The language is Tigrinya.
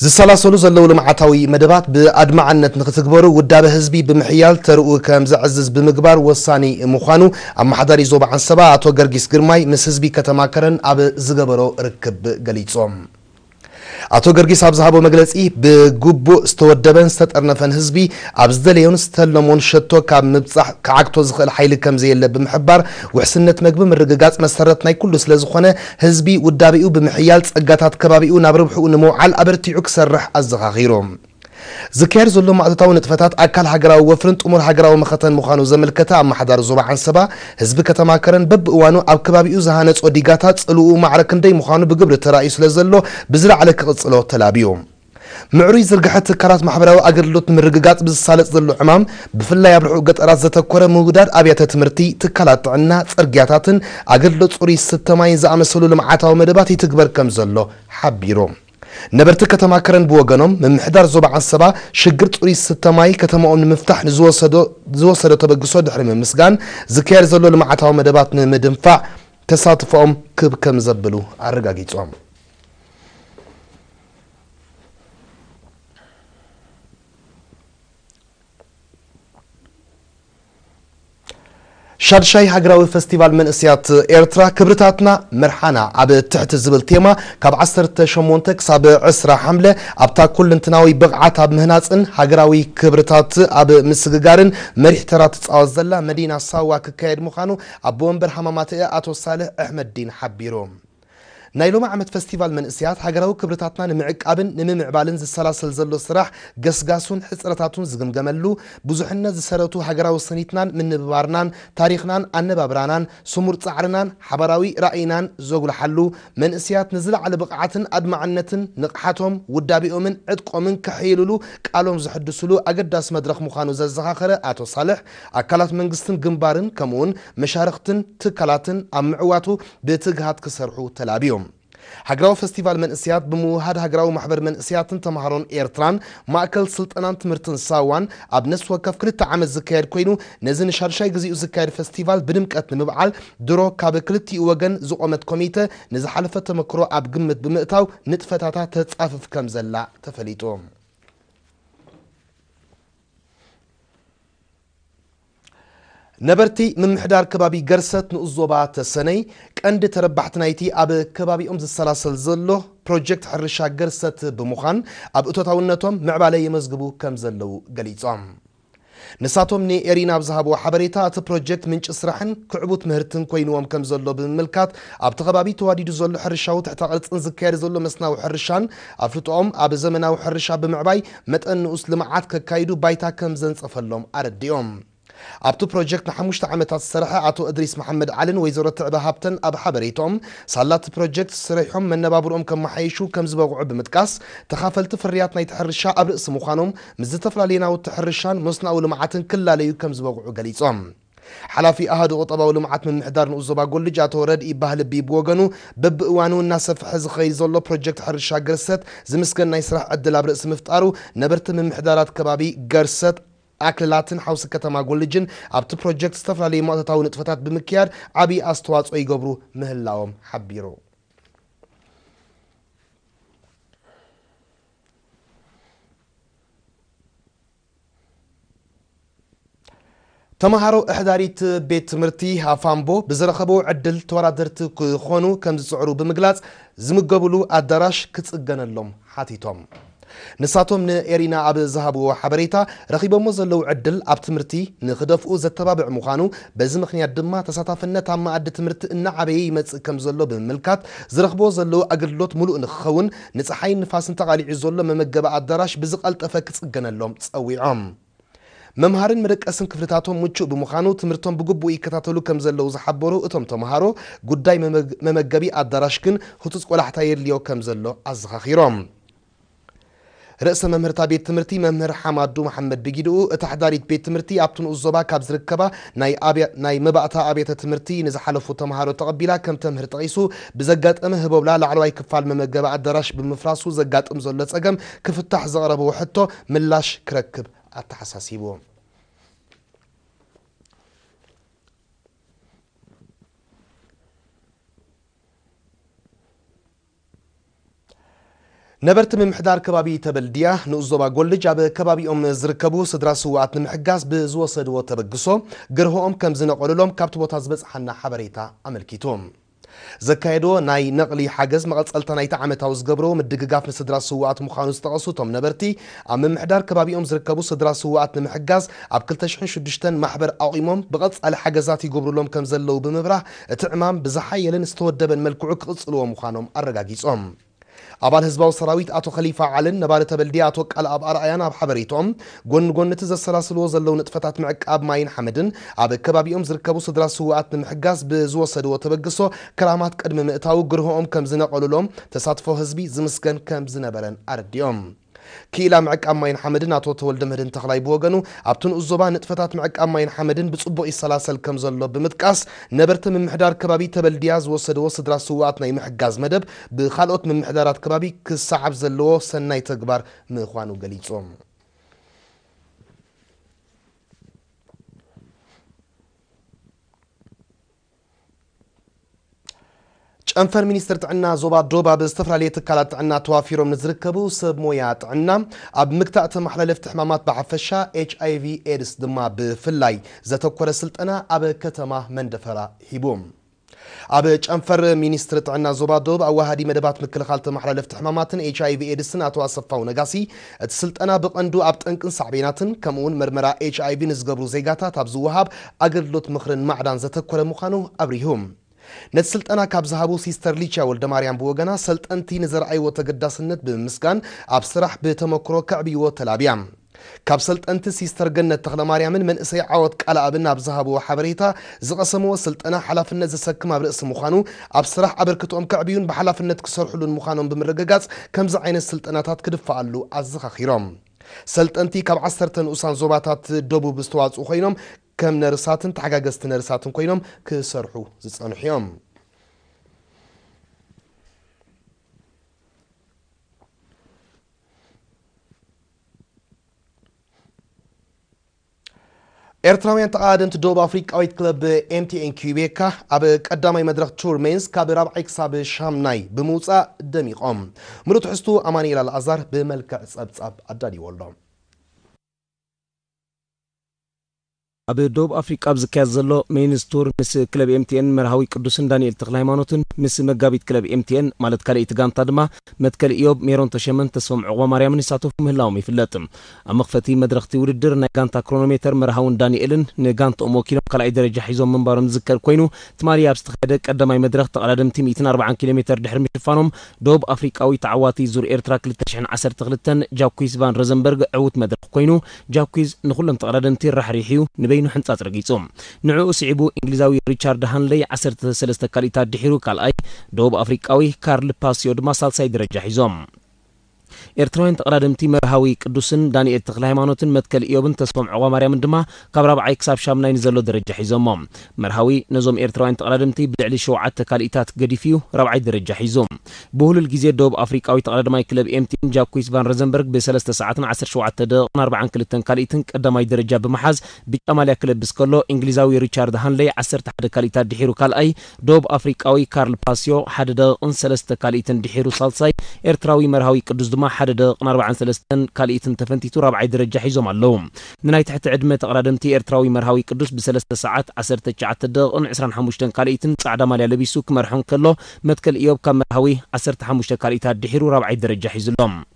ዝሰላሰሉ ዘለዉ ልምዓታዊ መደባት ብኣድማዕነት ንክትግበሩ ውዳበ ህዝቢ ብምሕያል ተርኡ ከም ዘዕዝዝ ብምግባር ወሳኒ ምዃኑ ኣመሓዳሪ ዞባ ዓንሰባ ኣቶ ገርጊስ ግርማይ ምስ ህዝቢ ከተማ ከረን ኣብ ዝገበሮ ርክብ ገሊጾም። ኣቶ ገርጊስ ኣብ ዝሃቦ መግለጺ፣ ብግቡእ ዝተወደበን ዝተጠርነፈን ህዝቢ ኣብ ዝደለዮን ዝተለሞን ሸቶ ካብ ምብጻሕ ክዓግቶ ዝኽእል ሓይሊ ከም ዘየለ ብምሕባር፣ ውሕስነት መግቢ ምርግጋጽ መሰረት ናይ ኩሉ ስለ ዝኾነ፣ ህዝቢ ውዳቤኡ ብምሕያል ጸጋታት ከባቢኡ ናብ ርብሕኡ ንምውዓል ኣበርቲዑ ክሰርሕ ኣዘኻኺሩ። ዝካየድ ዘሎ ማእቶታዊ ንጥፈታት ኣካል ሃገራዊ ወፍርን ጥሙር ሃገራዊ መኸተን ምዃኑ ዘመልከተ ኣመሓዳሪ ዞባ ዓንሰባ፣ ህዝቢ ከተማ ከረን በብእዋኑ ኣብ ከባቢኡ ዝሃነጾ ዲጋታት ጽልኡ ማዕረ ክንደይ ምዃኑ ብግብሪ ተራእዩ ስለ ዘሎ ብዝለዓለ ክቕጽሎ ተላብዩ። ምዕሩይ ዝርግሐ ትካላት ማሕበራዊ ኣገልግሎት ንምርግጋጽ ብዝሳለጥ ዘሎ ዕማም፣ ብፍላይ ኣብ ርሑቕ ገጠራት ዘተኮረ ምውዳድ ኣብያተ ትምህርቲ፣ ትካላት ጥዕና፣ ጽርግያታትን ኣገልግሎት ጽሩይ ዝስተ ማይን ዝኣመሰሉ ልምዓታዊ መደባት ይትግበር ከም ዘሎ ሓቢሩ። ነበርቲ ከተማ ከረን ብወገኖም፣ ምምሕዳር ዞባ ዓንሰባ ሽግር ጽሩይ ዝስተ ማይ ከተማኦም ንምፍታሕ ንዝወሰዶ ዝወሰዶ ተበግሶ ድሕሪ ምምስጋን፣ ዝካየድ ዘሎ ልምዓታዊ መደባት ንምድንፋዕ ተሳትፎኦም ክብ ከም ዘብሉ ኣረጋጊጾም። ሻድሻይ ሃገራዊ ፈስቲቫል መንእሰያት ኤርትራ ክብርታትና መርሓና ኣብ ትሕቲ ዝብል ቴማ ካብ ዓሰርተ ሸሞንተ ክሳብ ዕስራ ሓምለ ኣብታ ኩልንትናዊ ብቕዓት ኣብ ምህናጽን ሃገራዊ ክብርታት ኣብ ምስግጋርን መሪሕ ተራ ትጻወት ዘላ መዲና ሳዋ ክካየድ ምዃኑ ኣቦ ወንበር ሃማማተአ ኣቶ ሳልሕ ኣሕመዲን ሓቢሩ። ናይ ሎሚ ዓመት ፈስቲቫል መንእሰያት ሃገራዊ ክብርታትና ንምዕቃብን ንምምዕባልን ዝሰላሰል ዘሎ ስራሕ ገስጋሱን ሕጽረታቱን ዝግምገመሉ፣ ብዙሕነት ዝሰረቱ ሃገራዊ ስኒትናን ምንብባርናን፣ ታሪኽናን ኣነባብራናን፣ ስሙር ጻዕርናን ሓባራዊ ራእይናን ዘጉልሓሉ፣ መንእሰያት ንዝለዓለ ብቕዓትን ኣድማዕነትን ንቕሓቶም፣ ውዳቤኦምን ዕጥቆምን ከሐይልሉ ቃሎም ዘሕድስሉ ኣገዳሲ መድረኽ ምዃኑ ዘዘኻኸረ ኣቶ ሳልሕ፣ ኣካላት መንግስትን ግንባርን ከምኡውን መሻርኽትን ትካላትን ኣብ ምዕዋቱ ብትግሃት ክሰርሑ ተላብዮም። ሃገራዊ ፈስቲቫል መንእሰያት ብምውሃድ ሃገራዊ ማሕበር መንእሰያትን ተምሃሮን ኤርትራን ማእከል ስልጠናን ትምህርትን ሳዋን ኣብ ነፍሲ ወከፍ ክልተ ዓመት ዝካየድ ኮይኑ፣ ነዚ ንሻድሻይ ግዜኡ ዝካየድ ፈስቲቫል ብድምቀት ንምብዓል ድሮ ካብ ክልቲኡ ወገን ዝቖመት ኮሚተ ንዝሓለፈ ተመክሮ ኣብ ግምት ብምእታው ንጥፈታታ ተጻፍፍ ከም ዘላ ተፈሊጡ። ነበርቲ ምምሕዳር ከባቢ ገርሰት ንኡስ ዞባ ተሰነይ ቀንዲ ተረባሕቲ ናይቲ ኣብ ከባቢኦም ዝሰላሰል ዘሎ ፕሮጀክት ሕርሻ ገርሰት ብምዃን ኣብ እቶታውነቶም ምዕባለ የመዝግቡ ከም ዘለዉ ገሊጾም። ንሳቶም ንኤሪና ኣብ ዝሃብዎ ሓበሬታ፣ እቲ ፕሮጀክት ምንጪ ስራሕን ክዕቡት ምህርትን ኮይንዎም ከም ዘሎ ብምምልካት፣ ኣብቲ ከባቢ ተዋዲዱ ዘሎ ሕርሻዊ ትሕተ ቅርጽን ዝካየድ ዘሎ መስናዊ ሕርሻን ኣፍልጦኦም ኣብ ዘመናዊ ሕርሻ ብምዕባይ መጠን ንኡስ ልምዓት ከካይዱ ባይታ ከም ዘንጸፈሎም ኣረዲኦም። ኣብቲ ፕሮጀክት ንሓሙሽተ ዓመታት ዝሰርሐ ኣቶ እድሪስ መሓመድ ዓልን ወይዘሮ ትዕበ ሃብተን ኣብ ሓበሬትኦም፣ ሳላ እቲ ፕሮጀክት ስሪሖም መነባብርኦም ከመሓይሹ ከም ዝበቕዑ ብምጥቃስ፣ ተኻፈልቲ ፍርያት ናይቲ ሕርሻ ኣብ ርእሲ ምዃኖም፣ ምስ ዝተፈላለዩ ናውቲ ሕርሻን መስኖኣዊ ልምዓትን ክላለዩ ከም ዝበቕዑ ገሊጾም። ሓላፊ ኣሃዱ ቁጠባዊ ልምዓት ምምሕዳር ንኡስ ዞባ ጎልጅ ኣቶ ረድኢ ባህልቢ ብወገኑ፣ በብእዋኑ እናሰፍሐ ዝኸይድ ዘሎ ፕሮጀክት ሕርሻ ገርሰት ዝምስገን ናይ ስራሕ ዕድል ኣብ ርእሲ ምፍጣሩ፣ ነበርቲ ምምሕዳራት ከባቢ ገርሰት፣ ኣክልላትን ሓውሲ ከተማ ጎልጅን ኣብቲ ፕሮጀክት ዝተፈላለዩ ማእቶታዊ ንጥፈታት ብምክያድ ዓብዪ ኣስተዋፅኦ ይገብሩ ምህላዎም ሓቢሩ። ተምሃሮ ኣሕዳሪት ቤት ትምህርቲ ሃፋምቦ ብዝረኸበው ዕድል ተወዳደርቲ ክኾኑ ከም ዝፅዕሩ ብምግላፅ፣ ዝምገብሉ ኣዳራሽ ክፅገነሎም ሓቲቶም። ንሳቶም ንኤሪና ኣብ ዝሃብዎ ሓበሬታ፣ ረኺቦሞ ዘለዉ ዕድል ኣብ ትምህርቲ ንኽደፍኡ ዘተባብዕ ምዃኑ፣ በዚ ምኽንያት ድማ ተሳታፍነት ኣብ መኣዲ ትምህርቲ እናዓበየ ይመጽእ ከም ዘሎ ብምምልካት፣ ዝረኽብዎ ዘለዉ ኣገልግሎት ምሉእ ንኽኸውን፣ ንጸሓይን ንፋስን ተቓሊዑ ዘሎ መመገቢ ኣዳራሽ ብዝቐልጠፈ ክጽገነሎም ጸዊዖም። መምሃርን መደቀስን ክፍልታቶም ምቹእ ብምዃኑ፣ ትምህርቶም ብግቡእ ይከታተሉ ከም ዘለዉ ዝሓበሩ እቶም ተምሃሮ፣ ጉዳይ መመግ-፣ መመገቢ ኣዳራሽ ግን ህጹጽ ቆላሕታ የድልዮ ከም ዘሎ ኣዘኻኺሮም። ርእሰ መምህርታ ቤት ትምህርቲ መምህር ሓማዱ መሓመድ ብጊድኡ፣ እታ ኣሕዳሪት ቤት ትምህርቲ ኣብቲ ንኡስ ዞባ ካብ ዝርከባ ናይ ኣብያ-፣ ናይ መባእታ ኣብያተ ትምህርቲ ንዝሓለፉ ተምሃሮ ተቐቢላ ከም ተምህር ጠቒሱ፣ ብዘጋጠመ ህቦብላ ላዕለዋይ ክፋል መመገቢ ኣዳራሽ ብምፍራሱ ዘጋጥም ዘሎ ጸገም ክፍታሕ ዘቕረብዎ ሕቶ ምላሽ ክረክብ ኣተሓሳሲቡ። ነበርቲ ምምሕዳር ከባቢ ተበልድያ ንኡስ ዞባ ጎልጅ ኣብ ከባቢኦም ዝርከቡ ስድራ ስውኣት ንምሕጋዝ ብዝወሰድዎ ተበግሶ ግርሆኦም ከም ዝነቐሉሎም ካብቲ ቦታ ዝበጽሓና ሓበሬታ ኣመልኪቱ። ዘካየድዎ ናይ ነቕሊ ሓገዝ መቐጸልታ ናይቲ ዓመታዊ ዝገብርዎ ምድግጋፍ ንስድራ ስውኣት ምዃኑ ዝጠቐሱ እቶም ነበርቲ፣ ኣብ ምምሕዳር ከባቢኦም ዝርከቡ ስድራ ስውኣት ንምሕጋዝ ኣብ ክልተ ሽሕን ሽዱሽተን ማሕበር ኣቑሞም ብቐጻሊ ሓገዛት ይገብሩሎም ከም ዘለዉ ብምብራህ፣ እቲ ዕማም ብዝሓየለን ዝተወደበን መልክዑ ክቕጽልዎ ምዃኖም ኣረጋጊጾም። ኣባል ህዝባዊ ሰራዊት ኣቶ ኸሊፋ ዓልን ነባሪ ተበልዲ ኣቶ ቃልኣብ ኣርኣያን ኣብ ሓበሬትኦም፣ ጎኒ ጎኒ እቲ ዘሰላስልዎ ዘለዉ ንጥፈታት ምዕቃብ ማይን ሓመድን፣ ኣብ ከባቢኦም ዝርከቡ ስድራ ስውኣት ንምሕጋዝ ብዝወሰድዎ ተበግሶ፣ ክራማት ቅድሚ ምእታዉ ግርሆኦም ከም ዝነቐሉሎም፣ ተሳትፎ ህዝቢ ዝምስገን ከም ዝነበረን ኣረዲኦም። ክኢላ ምዕቃብ ማይን ሓመድን ኣቶ ተወልደ ምህድን ተኽላይ ብወገኑ፣ ኣብቲ ንኡስ ዞባ ንጥፈታት ምዕቃብ ማይን ሓመድን ብጽቡቕ ይሰላሰል ከም ዘሎ ብምጥቃስ፣ ነበርቲ ምምሕዳር ከባቢ ተበልድያ ዝወሰድዎ ስድራ ስውኣት ናይ ምሕጋዝ መደብ ብኻልኦት ምምሕዳራት ከባቢ ክሰዓብ ዘለዎ ሰናይ ተግባር ምዃኑ ገሊጹ። ጨንፈር ሚኒስትር ጥዕና ዞባ ዶብ ኣብ ዝተፈላለዩ ትካላት ጥዕና ተዋፊሮም ንዝርከቡ ሰብ ሞያ ጥዕና ኣብ ምግታእ ተመሓላለፍቲ ሕማማት ብሓፈሻ ኤች ኣይ ቪ ኤድስ ድማ ብፍላይ ዘተኮረ ስልጠና ኣብ ከተማ መንደፈራ ሂቡ። ኣብ ጨንፈር ሚኒስትሪ ጥዕና ዞባ ዶብ ኣዋሃዲ መደባት ምክልኻል ተመሓላለፍቲ ሕማማትን ኤች ኣይ ቪ ኤድስን ኣቶ ኣሰፋው ነጋሲ፣ እቲ ስልጠና ብቐንዱ ኣብ ጠንቅን ሳዕቤናትን ከምኡውን መርመራ ኤች ኣይ ቪ ንዝገብሩ ዜጋታት ኣብ ዝወሃብ ኣገልግሎት ምኽርን ማዕዳን ዘተኮረ ምዃኑ ኣብሪሁ። ነቲ ስልጠና ካብ ዝሃቡ ሲስተር ሊቻ ወልደማርያም ብወገና፣ ሰልጠንቲ ንዘርኣይዎ ተገዳስነት ብምምስጋን፣ ኣብ ስራሕ ብተመክሮ ከዕብይዎ ተላብያ። ካብ ሰልጠንቲ ሲስተር ገነት ተኽለማርያምን መንእሰይ ዓወት ቃልኣብን ኣብ ዝሃብዎ ሓበሬታ፣ ዝቐሰምዎ ስልጠና ሓላፍነት ዘሰክም ኣብ ርእሲ ምዃኑ፣ ኣብ ስራሕ ኣበርክትኦም ከዕብዩን ብሓላፍነት ክሰርሕሉን ምዃኖም ብምርግጋጽ፣ ከምዚ ዓይነት ስልጠናታት ክድፈኣሉ ኣዘኻኺሮም። ሰልጠንቲ ካብ ዓሰርተ ንኡሳን ዞባታት ደቡብ ዝተዋጽኡ ኮይኖም፣ ከም ነርሳትን ተሓጋገዝቲ ነርሳትን ኮይኖም ክሰርሑ ዝጸንሑ እዮም። ኤርትራውያን ተቐዳደምቲ ደቡብ ኣፍሪቃዊት ክለብ ኤም ቲ ኤን ኪዩቤካ ኣብ ቀዳማይ መድረኽ ቱር ሜንስ ካብ ራብዓይ ክሳብ ሻምናይ ብምውጻእ ደሚቖም። ምሉእ ትሕዝቱ ኣማኑኤል ኣልኣዛር ብመልክዕ ጸብጻብ ኣዳልይዎ ኣሎ። ኣብ ደቡብ ኣፍሪቃ ኣብ ዝካየድ ዘሎ ሜንስ ቱር ምስ ክለብ ኤም ቲ ኤን መርሃዊ ቅዱስን ዳንኤል ተኽለ ሃይማኖትን ምስ መጋቢት ክለብ ኤም ቲ ኤን ማለት ካልኣይቲ ጋንታ ድማ መትከል ኢዮብ፣ ሜሮን ተሸመን ተስፎም ዑቕባማርያምን ይሳተፉ ምህላዎም ይፍለጥ። ኣብ መኽፈቲ መድረኽቲ ውድድር ናይ ጋንታ ክሮኖሜተር መርሃውን ዳንኤልን ንጋንትኦም ወኪሎም ካልኣይ ደረጃ ሒዞም ምንባሮም ዝዝከር ኮይኑ፣ ትማሊ ኣብ ዝተኻየደ ቀዳማይ መድረኽ ተቐዳደምቲ ሚእትን ኣርባዓን ኪሎ ሜተር ድሕሪ ምሽፋኖም፣ ደቡብ ኣፍሪቃዊ ተዓዋቲ ዙር ኤርትራ ክልተ ሽሕን ዓሰርተ ክልተን ጃኩስ ቫን ረዘንበርግ ዕዉት መድረኽ ኮይኑ፣ ጃኩስ ንኹሎም ተቐዳደምቲ ራሕሪሕ እዩ ንበይኑ ሕንጻጽ ረጊጹ። ንዕኡ ስዒቡ እንግሊዛዊ ሪቻርድ ሃንለይ ዓሰርተ ሰለስተ ካልኢታት ድሒሩ ካልኣይ፣ ደቡብ ኣፍሪቃዊ ካርል ፓስዮ ድማ ሳልሳይ ደረጃ ሒዞም። ኤርትራውያን ተቐዳደምቲ መርሃዊ ቅዱስን ዳንኤል ተኽለ ሃይማኖትን መትከል ኢዮብን ተስፎም ዑቕባማርያምን ድማ ካብ ራብዓይ ክሳብ ሻምናይ ንዘሎ ደረጃ ሒዞሞ። መርሃዊ ነዞም ኤርትራውያን ተቐዳደምቲ ብልዕሊ ሸውዓተ ካልኢታት ገዲፉ እዩ ራብዓይ ደረጃ ሒዙ። ብህሉል ግዜ ደቡብ ኣፍሪቃዊ ተቐዳዳማይ ክለብ ኤም ቲ ኤን ጃኩስ ቫን ረዘንበርግ ብሰለስተ ሰዓትን ዓሰርተ ሸውዓተ ደቂቕን ኣርባዓን ክልተን ካልኢትን ቀዳማይ ደረጃ ብምሓዝ ብጫ ማልያ ክለብስ ከሎ፣ እንግሊዛዊ ሪቻርድ ሃንለይ ዓሰርተ ሓደ ካልኢታት ድሒሩ ካልኣይ፣ ደቡብ ኣፍሪቃዊ ካርል ፓስዮ ሓደ ደቂቕን ሰለስተ ካልኢትን ድሒሩ ሳልሳይ፣ ኤርትራዊ መርሃዊ ቅዱስ ድማ ሓደ ደቂቕን ኣርባዓን ሰለስተን ካልኢትን ተፈንቲቱ ራብዓይ ደረጃ ሒዞም ኣለዉ። ንናይ ትሕቲ ዕድመ ተቐዳደምቲ ኤርትራዊ መርሃዊ ቅዱስ ብሰለስተ ሰዓት ዓሰርተ ትሽዓተ ደቂቕን ዕስራን ሓሙሽተን ካልኢትን ጻዕዳ ማልያ ለቢሱ ክመርሖ እንከሎ፣ መትከል ኢዮብ ካብ መርሃዊ ዓሰርተ ሓሙሽተ ካልኢታት ድሒሩ ራብዓይ ደረጃ ሒዙ ኣሎ።